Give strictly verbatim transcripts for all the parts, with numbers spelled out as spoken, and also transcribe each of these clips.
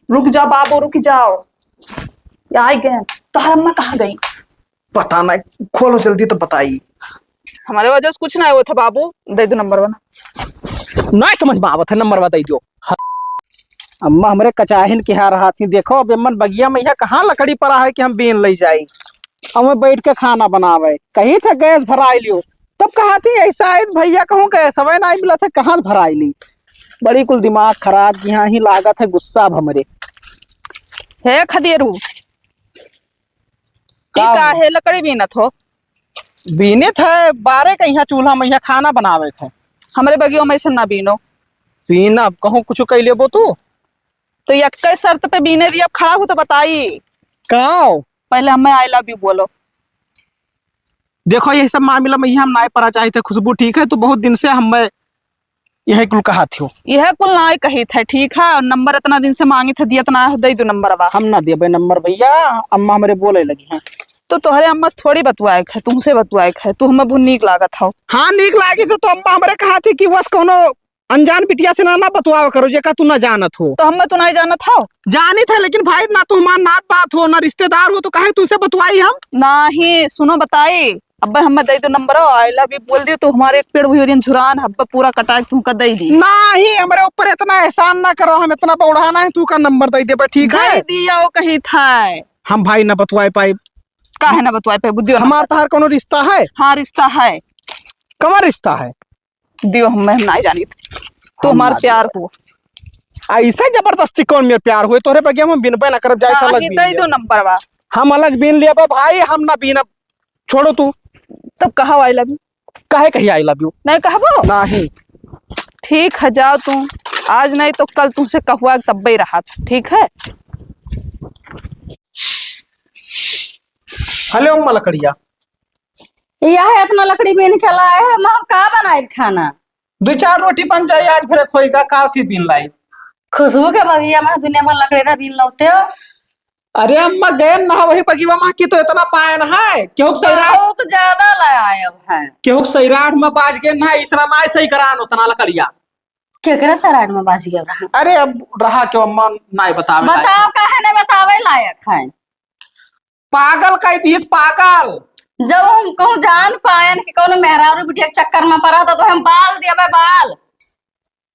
रुक जाओ बाबू, रुक जाओ। ये आइ गए। तोहर अम्मा कहाँ गई? पता नहीं, खोलो जल्दी तो बताई। हमरे वजह से कुछ नहीं होत है बाबू, दे दो नंबरवा। नहीं समझ में आवत है, नंबरवा दे दो। अम्मा हमरे कचाहिन के यहाँ रहत ही, देखो अब एमन बगिया में यहाँ कहाँ लकड़ी पड़ा है कि हम बीन लइ जाई। अब मैं बैठ के खाना बनावे, कही थे गैस भराइ लियो, तब कहा थी ऐसा आयत भैया कहूँ गैसवे नाहीं मिलत है, कहाँ से भराइ ली? बड़ी कुल दिमाग खराब, यहाँ ही लागत है गुस्सा अब हमरे। हे खदेरू, ई का काहे लकड़ी बीनत हो? बीनत है, बारे के यहाँ चूल्हा में यहाँ खाना बनावे के है। हमरे बगियो में ऐसे ना बीनो। बीनब, कहूँ कुछ कइ लेबो तू? तो यक्के शर्त पे बीने दी, अब खड़ा हो तो बताई। काव? पहले हमें I love you बोलो। देखो, यही सब मामला में ही हम नाय परा चाहित है खुशबू, ठीक है? तू बहुत दिन से हमें यही कुल कहा थियो। यह कुल नाय कही थे, ठीक है? और नंबर इतना दिन से मांगी थे, दियत ना है, दे दो नंबर अब। हम ना देबे नंबर भैया, अम्मा हमरे बोले लगी हैं। तो तोहरे अम्मा से थोड़ी बतुआए के है, तुमसे बतुआए के है, तू हमें बहुत नीक लागत हो। हाँ, नीक लागी से तो अम्मा हमरे कहा थी कि बस कौनो अनजान बिटिया से ना, ना बतुआवा करो, जेका तू ना जानत हो। तो हमें तू नहीं जानत हो? जानित है, लेकिन भाई ना तू हमार नात बात हो, ना रिश्तेदार हो, तो काहे तुमसे बतुआई हम? नहीं, सुनो बताई, अब्बे हमें दे दो नंबर, I love you बोल दियो, तो हमारे एक पेड़ हुई झुरान, अब्बे पूरा कटाए तू का दे दी। नहीं, हमरे ऊपर इतना एहसान ना करो, हम इतना बौढ़ा ना है, तू का नंबर दे देबे, ठीक है? दे दियो कही था। हम भाई ना बतुआए पाई। काहे ना बतुआए पाई, बुद्धि वाला हमार बात। तहार कोनो रिश्ता है? हाँ, रिश्ता है। कमर रिश्ता है? दियो, हम, हम नाहीं जानित। तू हम हमार ना प्यार दियो। हो। ऐसा जबरदस्ती कौन मेर प्यार हुए? तोहरे बगिया में हम बिनबे ना करब, जाए से अलग नाहीं, बीन दे लिया। दो नंबर बा। हम अलग बीन लिया बा भाई, हम ना बीनब। छोड़ो तू। तब कहा I love you? काहे कही I love you? नहीं कहबो? नहीं। ठीक है, जाओ तू। आज नहीं तो कल तुमसे कहुआ तब्बे रहा, ठीक है? हेलो अम्मा लकड़िया। यह इतना लकड़ी बीन के लाए है, हम का बनाए खाना? दो चार रोटी बन जाए, आज भरे खोई का, काफी बीन लाई। खुशबू के बगिया में दुनिया भर लकड़ी ना बीन लौते हो। अरे अम्मा, गए ना वही बगिया में की तो इतना पायन है, केहू के सैराट बहुत ज्यादा ले आए हैं। केहू के सैराट में बाज गए ना, इसरा ना सही करान उतना लकड़िया। केकरा सैराट में बाज गया रहा? अरे अब रहा क्यों अम्मा, ना बतावे लायक। बताओ काहे ना बतावे लायक है? पागल कह दिहिस, पागल। जब हम कहूँ जान पायन कि कौनो मेहरारू बिटिया के चक्कर में पड़ा था, तो हम बाल देबे बाल।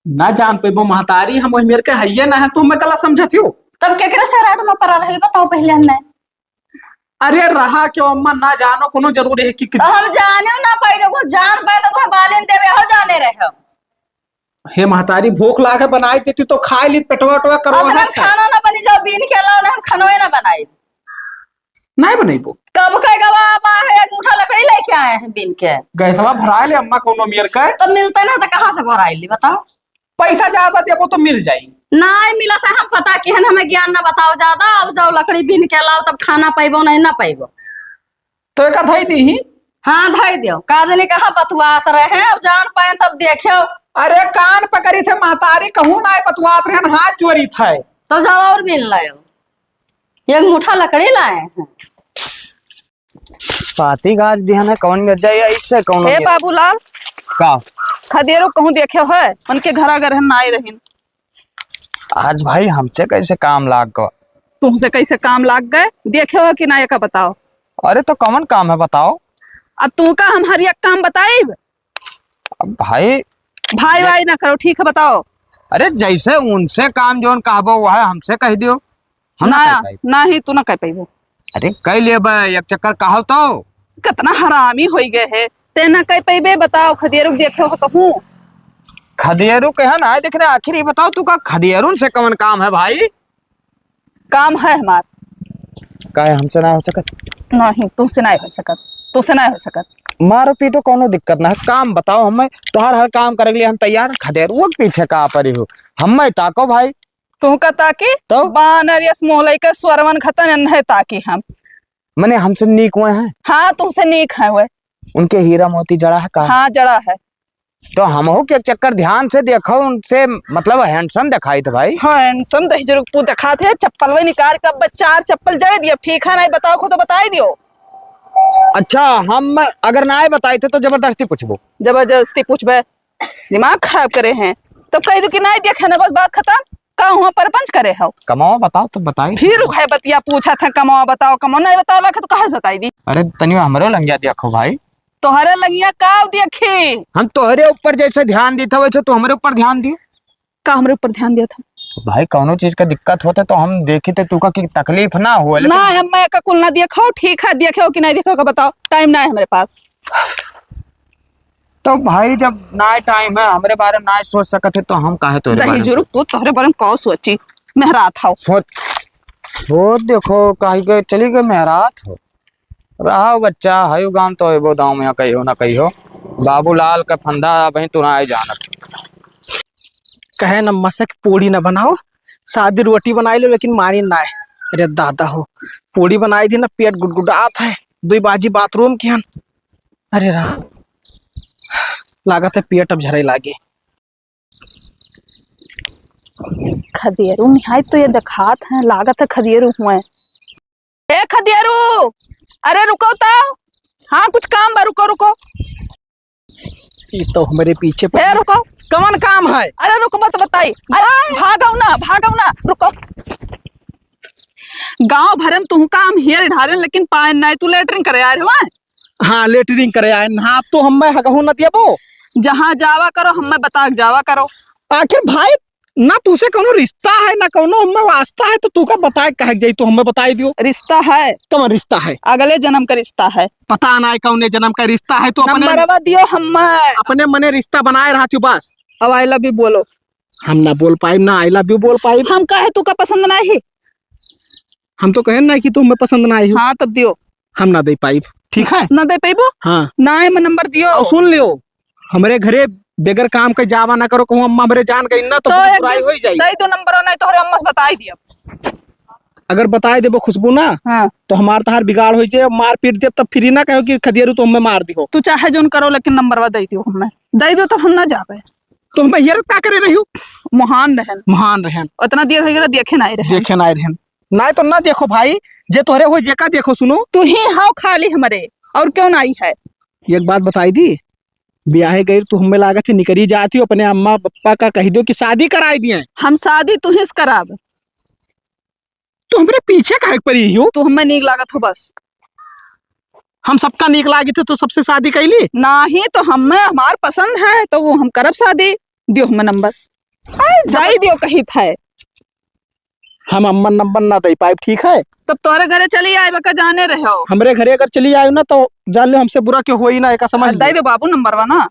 ना जान पेबो महतारी, हम वही मेर के हइये ना है, तू हमें गलत समझत हो। तब केकरे सैराट में पड़ा रही, बताओ पहले हमने। अरे रहा क्यों अम्मा, ना जानो कोनो जरूरी है कि, कि तो हम जाने ना पाई, जब कुछ जान पाए तो तुम्हें बालिन देवे हो जाने रहे हो। हे महतारी, भूख लागे बनाई देती तो खाए ली, पेटवा वेटवा करो अगर है हम खाए। खाना ना बनी जाओ, बीन के अलावा ना हम खानवे ना बनाई। नहीं बनैबो। कब के गवा बा है, एक मुठा लकड़ी लेके आए हैं बीन के। गैसवा भराए ले अम्मा कोनो मेर के। तो मिलते ना तो कहाँ से भराई ली बताओ? पैसा ज्यादा देबो तो मिल जाई। नहीं मिला था, हम पता किहन, हमें ज्ञान ना बताओ ज्यादा। अब जाओ लकड़ी बीन के लाओ, तब खाना पैबो नहीं ना पैबो। तो एका धई दीही। हाँ धई दियो, का जाने कहाँ बतुआत रहे, अब जान पाए तब देखियो। अरे कान पकड़ी थे महतारी, कहूँ ना बतुआत रहे, हाथ जोड़ी थे। तो जाओ और बीन लाओ, एक मुठा लकड़ी लाए हैं। पाती गाज दिहन है, कौन मिर्जा या इससे कौन हे मिर्जा? बाबूलाल, का? खदेरू कहूँ देखे है, उनके घरा घर हम ना आए रहिन। आज भाई हमसे कैसे काम लाग गवा? तुमसे कैसे काम लाग गए, देखे हो कि ना, एका बताओ। अरे तो कौन काम है बताओ? अब तू का हम हर एक काम बताइब? अब भाई भाई ये वाई ना करो, ठीक है, बताओ। अरे जैसे उनसे काम जोन कहबो वह हमसे कह दियो, हम ना ना, कह पाइब। नहीं, तू ना कह पाइबो। अरे कह लेबे, एक चक्कर कहो तो। कितना हरामी होई गए है, ते ना कह पाइबे, बताओ, खदेरू देखे हो कहूँ? खदेरू के है ना, देख ना, आखिर ये बताओ, तू का खदेरून से कौन काम है भाई? काम है हमार। काहे हमसे ना हो सकत? नहीं, तुमसे नहीं हो सकत, तुमसे नहीं हो सकत। मारो पीटो, कोनो दिक्कत ना है, काम बताओ हमें, तोहार हर काम करे के लिए हम तैयार हैं। खदेरुआ के पीछे का पड़ी हो, हमें ताको भाई। तू का ताकी? तो? बानर यस मोहलई के स्वरवन खतन एन्हे ताकी हम। मने हमसे नीक हुए हैं? हाँ, तुमसे नीक है हुए। उनके हीरा मोती जड़ा है का? हाँ, जड़ा है। तो हमहू के एक चक्कर ध्यान से देखो, उनसे मतलब handsome दिखाई थे भाई। हाँ, handsome दही जरूर पू दिखाते हैं, चप्पल वही निकाल के अब चार चप्पल जड़े दिए, ठीक है, नहीं बताओ, खुद तो बताई दियो। अच्छा, हम अगर ना बताई थे तो जबरदस्ती पूछबो? जबरदस्ती पूछबे, दिमाग खराब करे हैं, तो कह दो कि नहीं देखे ना, बस बात खत्म। का हुआ परपंच करे हो? कमावा बताओ तो बताई। फिर उहे बतिया पूछत है, कमावा बताओ, कमावा नहीं बताओ, लाखे तो कहाँ से बताई दी? अरे तनी हमरो लंगिया देखो भाई। तोहरे लंगिया का देखी? हम तोहरे ऊपर जैसे ध्यान देता वैसे तू हमरे ऊपर ध्यान दियो। का हमरे ऊपर ध्यान दिया था? भाई कौनो चीज का दिक्कत होता तो हम देखी थे, तू का की तकलीफ ना हो, लेकिन ना, हम मैं का कुल ना देखो, ठीक है, देखे हो कि नहीं देखे हो का बताओ, टाइम ना है हमरे पास। तो भाई जब ना टाइम है, हमरे बारे में ना सोच सकत है तो हम काहे तोरे बारे में दही जुरुक सोच- तू तोहरे बारे में का सोची? मेहरात हो। सोच, सोच देखो, काहे के चली गए मेहरात हो। रहा बच्चा, हयू गाँव तो एबो दाँव में कहियो ना कहियो। बाबूलाल का फंदा अबहीं तू ना जानत। कहे न मसक पूड़ी न बनाओ, सादी रोटी बनाई लो, लेकिन मानी ना है। अरे दादा हो, पूड़ी बनाई दी ना, पेट गुडगुडात है। दुई बाजी बाथरूम की हन। अरे राम, लागत है पेट अब झरे लागे। खदेरू निहाय तो ये देखात है, लागत है खदेरू हुए। ए खदेरू, अरे रुको तो, हाँ कुछ काम बा, रुको रुको। ई तो हमरे पीछे पड़ ए रुको। कवन काम है? अरे रुको मत बताई। अरे भागो ना, भागो ना, रुको। गाँव भरे में तुहका हम हेर ढारेन, लेकिन पाएन नाई। तू लेटरिन करे आए रहे हुआ? हाँ, लेटरिन करे आए। हाँ, तो हम्मे हगहू न देबो। जहाँ जावा करो, हम्मे बता के जावा करो। आखिर भाई, ना तुसे कौनो रिश्ता है, ना कौनो हम्मे वास्ता है, तो तू का बताए कहे जाई, तू हम्मे बताई दियो। रिश्ता है। कौन रिश्ता है? अगले जन्म का रिश्ता है। पता ना है कौने जन्म का रिश्ता है, तो अपने नंबरवा दियो हम्मे। अपने मने रिश्ता बनाए रहा तू बस। अब I love you बोलो। हम ना बोल पाइब, ना I love you बोल पाइब। हम कहे तू का पसंद ना है? हम तो कहे ना कि तू हमें पसंद ना आई हो। हाँ, तब दियो। हम ना दे पाइब, ठीक है? ना दे पाइबो? हाँ। ना है, मैं नंबर दियो। और सुन लियो, हमरे घरे बेगर काम के जावा ना करो, कहूँ अम्मा हमरे जान गई ना तो तो बहुत एक बुराई दिन होई जाई। दे दो नंबर, नहीं तोहरे अम्मा से बताई दियो। अगर बताई देबो खुशबू ना, हाँ। तो हमार तहार बिगाड़ होई जाए, मार पीट देब, तब फिर ना कहो कि खदियारू तो हमें मार दिहो। तू चाहे जोन करो, लेकिन नंबरवा दे दियो हमें। दे दो तो हम ना जाबे। तो हमें ये का करे रही हो? महान रहन। महान रहन। उतना देर हो गया, देखे ना रहन। देखे ना रहन। ना तो ना देखो भाई, जे तोहरे हो, जे का देखो, सुनो। तू ही हाव खाली हमरे, और क्यों ना आई है? एक बात बताई दी, ब्याहे गई तू हमें लागत है निकरी जाती हो, अपने अम्मा पप्पा का कह दो कि शादी कराई दिए। हम शादी तू ही से कराब। तू हमरे पीछे काहे पड़ी हो? तू हमें नीक लागत हो बस। हम सबका नीक लागित है तो सबसे शादी कैली? नाही तो हमें, हमार पसंद है तो वो हम करब शादी। दियो हमें नंबर। आई जाई दियो कहित है। हम अम्मन नंबर ना दे पाइब, ठीक है? तब तोहरे घरे चली आए, बका जाने रहो। हमरे घरे अगर चली आए ना तो जान लो हमसे बुरा क्यों होई ना, एका समझ आ, लो। दे दो बाबू नंबरवा ना।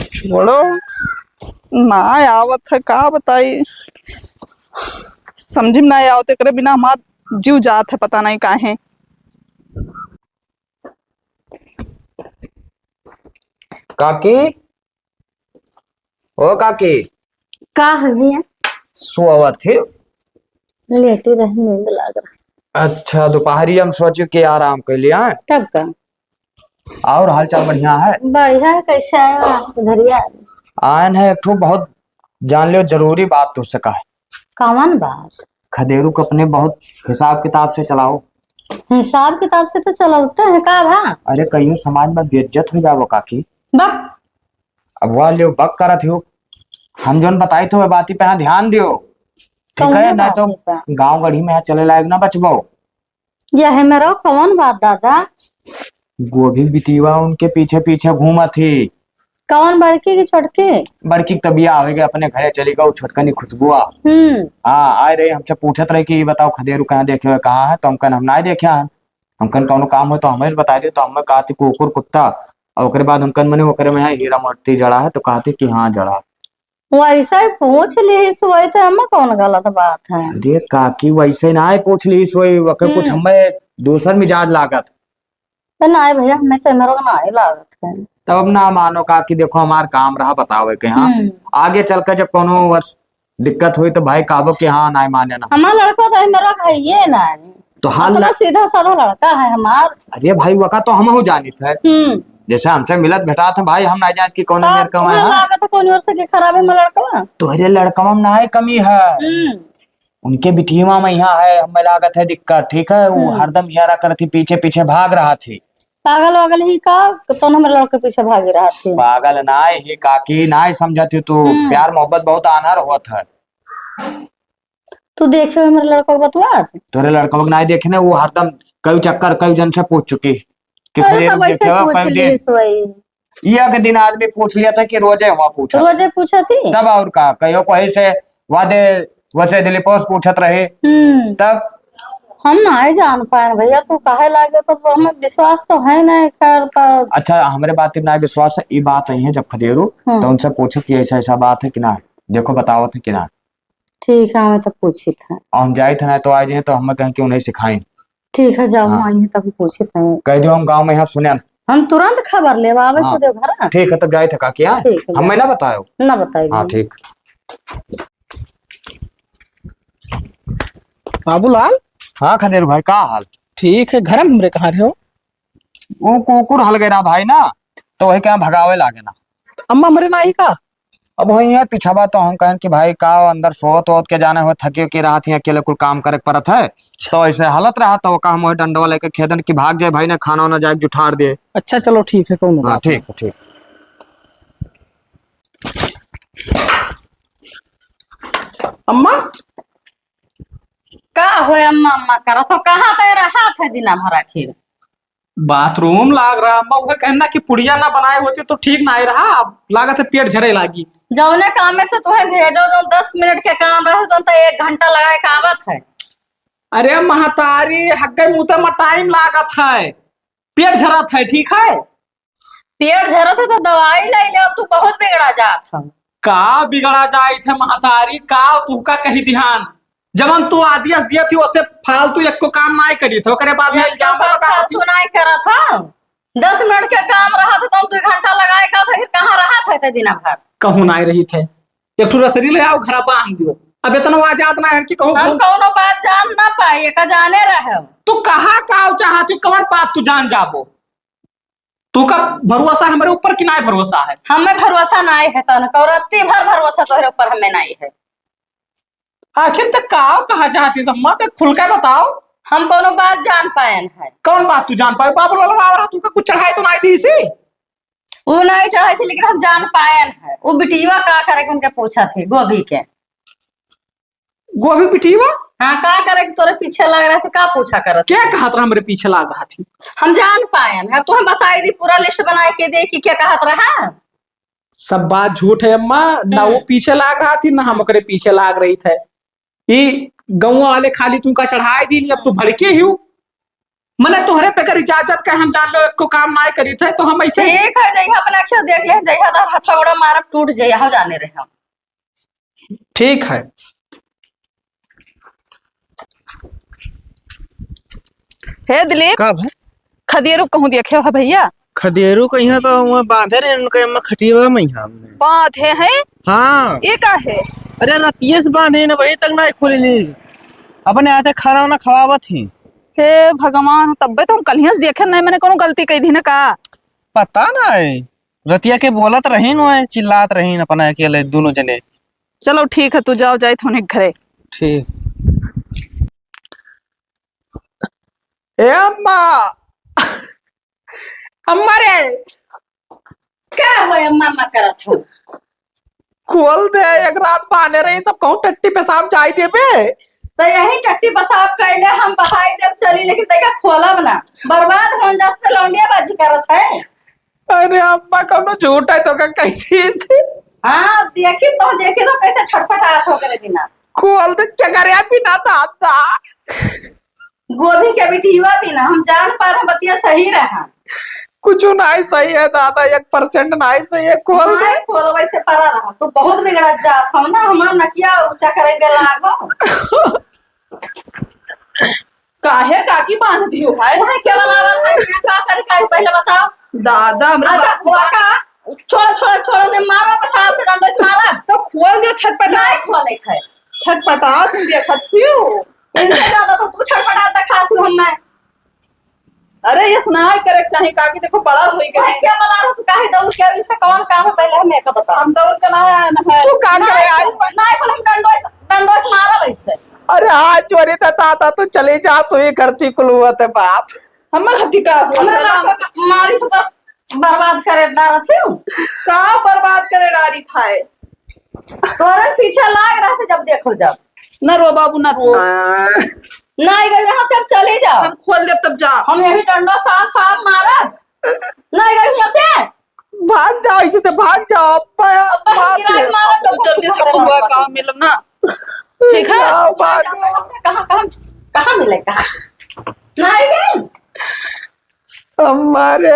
छोड़ो। ना आवत है, का बताई, समझ में ना आवत, एकरे बिना हमार जीव जात है, पता नहीं काहे। काकी, ओ काकी। का है भैया? सोवत थी। लेटी रही, नींद लाग रहा। अच्छा, दोपहरिया में सोची के आराम कर लिया है? तब का? और हाल चाल बढ़िया है? बढ़िया है, कैसे आए हो आप इधरिया? आयन है एक ठो बहुत जान लियो जरूरी बात तुझसे कहे। कौन बात? खदेरू को अपने बहुत हिसाब किताब से चलाओ। हिसाब किताब से तो चलते हैं का भा? अरे कहियो समाज में बेइज्जत हो जावो काकी। बक। अब वह लियो बक करत हो। हम जोन बताई तो वह बाती पे यहाँ ध्यान दियो। ठीक कौन है, नहीं तो बात है? गाँव गढ़ी में यहाँ चले लायक ना बचबो। यह है मेरो कौन बात दादा? गोभी बिटिया उनके पीछे पीछे घूमत ही। कौन बड़की की छोटकी? बड़की के तबिया हो गया, अपने घरे चली गई, छोटकनी खुशबुआ। हम्म। हाँ, आए रही, हमसे पूछत रही कि "ये बताओ खदेरू कहाँ देखे हुए, कहाँ है?" तो हमकन हम ना देखे हैं, हमकन कौनो काम हो तो हमें बता दे। तो हमें कहा थी कुकुर कुत्ता, और ओकरे बाद हमकन मने ओकरे में है हीरा मोती जड़ा है, तो कहा थी कि हाँ जड़ा। वैसे ही पूछ ली सोई तो हमें कौन गलत बात है? अरे काकी, वैसे ना है पूछ ली सोई, ओकर कुछ हम्म। हमें दूसर मिजाज लागत। तो ना भैया, हमें तो एमे रोग ना ही लागत है। तब अब ना मानो काकी, देखो हमार काम रहा बतावे के, हाँ। हम्म। आगे चल के जब कोनो वर्ष दिक्कत हुई तो भाई कहबो कि हाँ, ना माने ना। हमार लड़का तो एमे रोग है ये ना है। तो हाल उतना ला- सीधा साधा लड़का है हमार। अरे भाई, वका तो हम हो जानित है। हम्म। जैसे हमसे मिलत भेटात है भाई, हम ना जानत कि कौन का मेर कमा है, हाँ? लागत है कौन ओर से के खराब है हमार लड़का। तोहरे लड़कवा में ना है कमी है। हम्म। उनके बिटिया में यहाँ है, हमें लागत है दिक्कत, ठीक है? वो हम्म। हरदम यारा करत ही, पीछे पीछे भाग रहा थी। पागल वागल ही का? तो हमरे लड़के पीछे भागी रहा थी। पागल ना ही काकी, ना ही समझत ही तू। हम्म। प्यार मोहब्बत बहुत आनर होत है। तू देखे हो हमरे लड़का को बतवा? तोरे लड़का को नाहीं देखे ना, वो हरदम कई चक्कर, कई जन से पूछ चुकी कि अरे, खदेरू तब ऐसे देखे हो, पूछ कई दिन। लीस वही। एक दिन आदमी पूछ लिया था कि रोजे हुआ पूछा। रोजे पूछा थी? तब और का, कहियो कोई से वादे वसे दिलीपोस पूछत रहे। हम्म। तब हम नाहीं जान पाए भैया, तू काहे लागे, तो हमें विश्वास तो है नहीं, खैर, पर अच्छा, हमरे बात पे ना विश्वास है, ई बात आई है जब खदेरू, हम्म। तो उनसे पूछो कि ऐसा, ऐसा बात है कि ना, देखो बतावत है कि ना। ठीक है, हमें तो पूछित है। और हम जाइत है ना, तो आज हैं तो हमें कहें कि उन्हें सिखाइन। ठीक है, जाओ, हाँ। आई हैं तब पूछित है। कह दो हम गाँव में यहाँ सुने न। हम तुरंत खबर लेवा आवे हाँ। तो देव घर। ठीक है, तब जाइत है काकी, हाँ? ठीक है, हमें जाओ। ना बतायो। ना बताइए। हाँ, ठीक। बाबूलाल। हाँ खदेरू भाई, का हाल? ठीक है, घर में हमरे कहाँ रहे हो? वो कुकुर हल गए ना भाई ना, तो वही कहाँ भगावे लागे ना। अम्मा हमरे ना आई का? अब वही है पीछा बात, तो हम कहन कि भाई का अंदर सोत वोत के जाने हो, थके के रात ही अकेले कुल काम करे के परत है, तो ऐसे हालत रहा, तो का हम वही डंडवा लेके खेदन कि भाग जाए भाई ना, खाना वाना जाए जुठार दे। अच्छा चलो ठीक है, कौनो हाँ, बात ठीक, नहीं। ठीक। अम्मा? का होय अम्मा, अम्मा करत हो? कहाँ तय रहत है दिना भर आखिर? बाथरूम लाग रहा अम्मा, उहे कहना कि पुड़िया ना बनाए होती तो ठीक ना आए रहा, अब लागत है पेट झरे लागी। जौने काम में से तुम्हें भेजो, जो दस मिनट के काम रहे, तो, तो एक घंटा लगाए के आवत है। अरे महतारी, हग्गे मुते में टाइम लागत है, पेट झरत है, ठीक है? पेट झरत है तो दवाई ले ले, अब तू बहुत बिगड़ा जात है। का बिगड़ा जाइत है महतारी, का तुहका कही ध्यान? जवन तू आदेश दिया थी, ओसे फालतू एको काम नाय करी थे, ओकरे बाद में एक इल्जाम काम लगा फालतू थी। नाय करत है। दस मिनट के काम रहा था, तो हम दो घंटा लगाए का था, फिर कहाँ रहा था इतने दिन भर? कहूँ नाय रही थे, एक ठो रसरी ले आओ, घरा बांध दियो। अब इतना आजाद ना है कि कहूँ हम घूम- कौनो बात जान ना पाए, एका जाने रहे। तू कहाँ का चाहती, कवन बात तू जान जाबो? तू का भरोसा हमरे ऊपर कि नाय भरोसा है? हमें भरोसा नाय है, तन कौरत्ती भर भरोसा तोहरे ऊपर हमें नाय है। आखिर तक का कहा चाहती अम्मा, तक खुल के बताओ। हम कौनो बात जान पायन है। कौन बात तू जान पाए? बाबू लाल बाबा तू का कुछ चढ़ाई तो नाय दी सी? वो नाय चढ़ाई सी, लेकिन हम जान पायन है। वो बिटिया का करे के उनके पूछा थे, गोभी के। गोभी बिटिया? हाँ, का करे कि तोरे पीछे लाग रहा थे, का पूछा करत? क्या कहत रहा हमरे पीछे लाग रहा थी? हम जान पायन है, तू हम बताई दी, पूरा लिस्ट बनाए के दे कि क्या कहत रहा। सब बात झूठ है अम्मा, ना वो हम्म। पीछे लाग रहा थी, ना हम ओकरे पीछे लाग रही थे। ई गौवा वाले खाली तुमका चढ़ाए दी, अब तू भड़के ही हो। मने तोहरे पे अगर इजाजत का हम जान लो, एको काम नाय करी थे, तो हम ऐसे ठीक है, जइहा अपना अखियों देख ले, जइहा तो हथौड़ा मारब टूट जाए, हो जाने रहे हम। ठीक है। हे दिलीप, का भाई? खदेरू कहूँ देखे हो भैया? खदेरू कहिया तो वहाँ बांधे रहे उनके अम्मा खटियावा में यहाँ हमने। बांधे हैं? हाँ। ये का है? अरे रतिये से बांधे न, वही तक ना खोले नहीं। अपने हाथे खाना वाना खवावत ही। हे भगवान, तब्बे तो हम कलिया से देखे नहीं, मैंने कोनो गलती कही थी ना का? पता ना है। रतिया के बोलत रहीन, वह चिल्लात रहीन अपना अकेले दोनों जने। चलो ठीक है, तू जाओ, जाए थे उन्हें घरे। ठीक। ए अम्मा, अम्मा रे। का हो अम्मा, अम्मा करत हो? खोल दे, एक रात बाने रही, सब कहूँ टट्टी पेशाब जाई देबे। तो यही टट्टी पेशाब कैले हम बहाई देब चली, लेकिन तैका खोलब ना, बर्बाद होन जात पे लौंडिया बाजी करत है। अरे अम्मा, कौनो झूठ है तो का कही थी? हाँ, देखी तो, देखी तो कैसे छटपटात हो करे बिना। खोल दे, क्या करे बिना दादा? गोभी के बिटिया बिना, हम जान पा रहे बतिया सही रहा। कुछ नाय सही है दादा, एक percent नाय सही है, खोल दे। नाय खोल, वैसे पड़ा रहा। तू बहुत बिगड़त जात हो ना, हमार नकिया ऊंचा करे के लागो। काहे काकी बांध दियो है? वहाँ के बुलावल है, यहाँ का करे का है, पहले बताओ। दादा, हमरा अच्छा, बाप- वहाँ का, छोड़, छोड़, छोड़, ने मारो, बस आपसे डंडो से मारा। तो खोल दे, छटपटा। नहीं खोले है। छटपटा, तुम देखत क्यों? इनसे ज्यादा तो तू छटपटा दिखात हो हमें। अरे, ये सुनाई करे के चाही, काकी देखो, बड़ा होई गए। भाई, क्या बला रहा तू? काहे दौड़ के इनसे कौन काम है, पहले हमें का बता। हम दौड़ के ना आए ना है। तू काम करे आई? नहीं, बोल, हम डंडो से, डंडो से मारा वैसे। अरे, आज चोरी था, ता, ता, तू चली जा, तू ही करती कुलुआ ते बाप। हम हत्ती का हुआ हमरा था ना? बाप का मारी से तो बर्बाद करे डारा थी। का बर्बाद करे डारी था? तोरे पीछे लाग रहा था जब देखो जब। ना रो बाबू, ना रो। आ। नहीं गई यहाँ से, अब चले जाओ। हम खोल देब तब जा। हम यही डंडा साफ साफ मारब। नहीं गई यहाँ से। भाग जाओ, इसे से भाग जाओ, अब्बा, अब्बा, मार गिरा के दिया। मारब तो जल्दी से कुछ कुछ हुआ, काम मिलो ना। ठीक है? जाओ, भागो। कहाँ, कहाँ, कहाँ मिले, कहाँ? नहीं गई। अम्मा रे।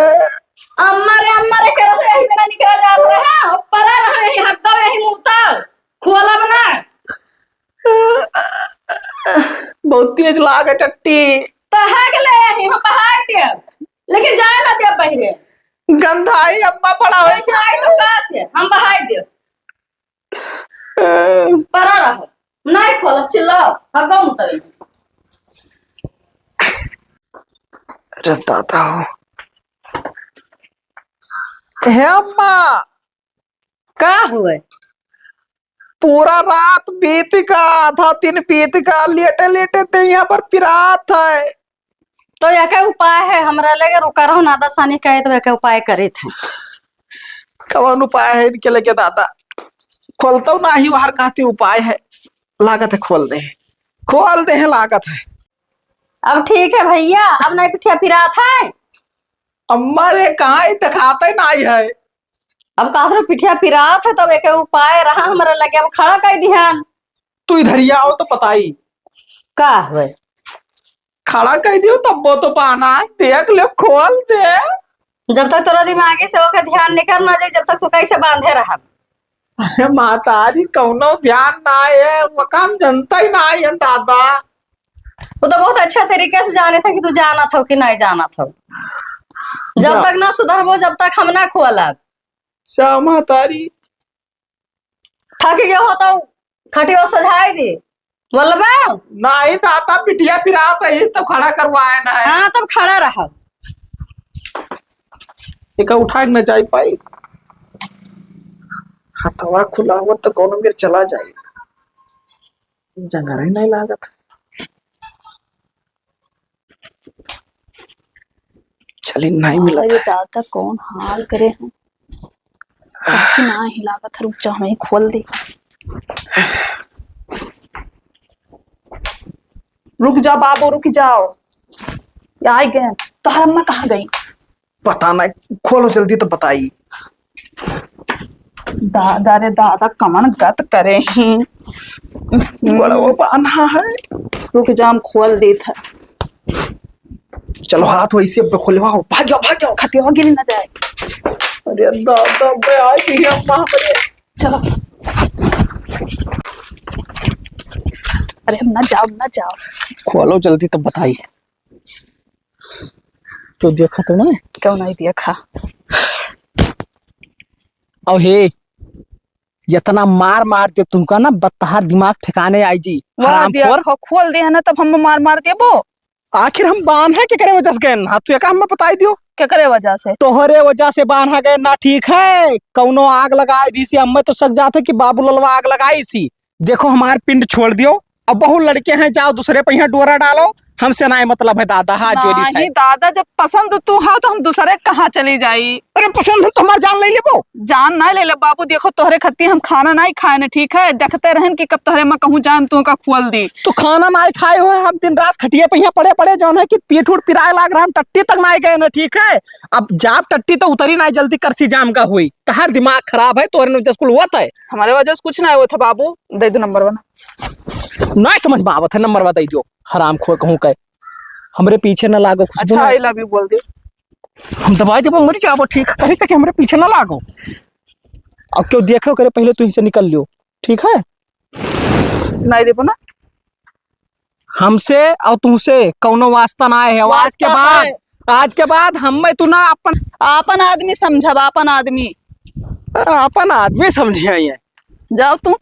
अम्मा रे, अम्मा रे, करत रहे, यही तना निकरा जात रहे, हाँ, परा रहे, यही हक दो, यही मुँह तक, खोलब ना। बहुत तेज लागे टट्टी। तो है के ले यही, हम बहाई देब, लेकिन जाए ना देब बहिरे। गंधाई अम्मा बड़ा होई गंधाई तो का से, हम बहाई देब। परा रहो, नहीं खोलब, चिल्लाओ, हगो मुतरी। अरे दादा हो। हे अम्मा। का हुए? पूरा रात बीत का, आधा दिन बीत का, लेटे लेटे ते यहाँ पर पिरात है। तो एके उपाय है, हमरा लगे रुका रहो, नादासानी कहे तो एके उपाय करित है। कवन उपाय है इनके लगे दादा? खोलतो नाही बाहर, कहती उपाय है, लागत है खोल दे, खोल दे है, लागत है। अब ठीक है भैया, अब नहीं पिठिया पिरात है। अम्मा रे, कहाँ ही दिखाते नाही है। अब कहत रहो पिठिया पिरात है, तब एके उपाय रहा हमरा लगे, अब खड़ा कर दिहन। तू इधर ही आओ तो बताई। का हुए? खड़ा कर दियो, तब वो तो पाना देख ले, खोल दे। जब तक तोरा दिमागे से ओके ध्यान निकल ना जाए, जब तक तू कैसे बांधे रहब? अरे मातारी, कौनो ध्यान ना है, वो काम जनता ही ना है दादा। वो तो बहुत अच्छा तरीके से जाने था कि तू जानत हो कि नहीं जानत हो। जब जा। तक ना सुधरबो, जब तक हम ना खोलब। जा मातारी। थक गयो हो तो खटियो सजाए दे। बोलबे? नाही दादा, पिठिया पिरात है, इस तो खड़ा करवाए ना है। हाँ, तब खड़ा रहा। एका उठा के न जाई पाई। हथवा खुला हुआ तो कौनो मेर चला जाई। जंगल ही नहीं लागत। चली, नाही मिलत अरे है। दादा, कौन हाल करे हैं? काफी नाही लागत है, रुक जा, हम ही खोल दे। रुक जा बाबू, रुक जाओ। ये आ गए। तोहर अम्मा कहाँ गई? पता नहीं, खोलो जल्दी तो बताई। दादा रे दादा, कमन गत करे हैं। बड़ा वो बान्हा है। रुक जा, हम खोल देत है। चलो, हाथ वैसे अब खोलवाओ, भाग जाओ, भाग जाओ। खटिया गिर ना जाए। अरे दादा, मैं आ गई अम्मा हमरे। चलो। अरे, हम ना जाओ, ना जाओ। खोलो जल्दी तब बताई। तो देखा तो ना? क्यों नहीं देखा? अब हे, इतना मार मार दे तुमका ना, बत्तहार दिमाग ठिकाने आई जी, वाह, हरामखोर। देखो, खोल दे है ना, तब हम मार मार देबो। आखिर हम बान्हे केकरे वजह से गए ना? तू एका हमें बताई दियो। केकरे वजह से? तोहरे वजह से बान्हा गए ना, ठीक है? कौनो आग लगाए दी से, हमें तो शक जात है कि बाबू ललवा आग लगाई सी। देखो, हमार पिंड छोड़ दियो। अब बहुत लड़के हैं, जाओ दूसरे पे यहाँ डोरा डालो, हमसे ना मतलब है दादा, हाथ जोड़ी नहीं खाए। दादा, जब पसंद तू हो तो हम दूसरे कहाँ चली जाई? अरे पसंद है तो हमार जान ले लेबो। जान ना ले ले बाबू, देखो तोहरे खत्ती हम खाना नहीं खाए न, ठीक है? देखते रहन कि कब तोहरे मैं कहूँ जाए, हम तुमका खोल दी। तो खाना नहीं खाए हुए हम दिन रात खटिया पे यहाँ पड़े पड़े, जौन है कि पीठ उठ पिराए लाग रहा, हम टट्टी तक नहीं गए न, ठीक है? अब जाब टट्टी तो उतरी नहीं जल्दी, करसी जाम का हुई। तहार दिमाग खराब है, तोहरे वजह से कुल हुआ था। हमारे वजह से कुछ नहीं हुआ था बाबू, दे दो नंबर बना। नहीं समझ में आवत है, नंबर बता दो, हरामखोर कहूँ का। हमरे पीछे न लागो, खुशबू अच्छा, ना। I love you बोल दे। हम दबाई देबो, मर जाबो, ठीक है? कहीं तक हमरे पीछे न लागो। अब क्यों देखे करे, पहले तू इनसे निकल लियो, ठीक है? नहीं देबो ना। हमसे और तुमसे कौनो वास्ता ना है। आज के वास्ता बाद, है। आज के बाद हम मैं तू ना अपन आपन आदमी समझब, आपन आदमी। आपन आदमी समझे हैं। जाओ तू।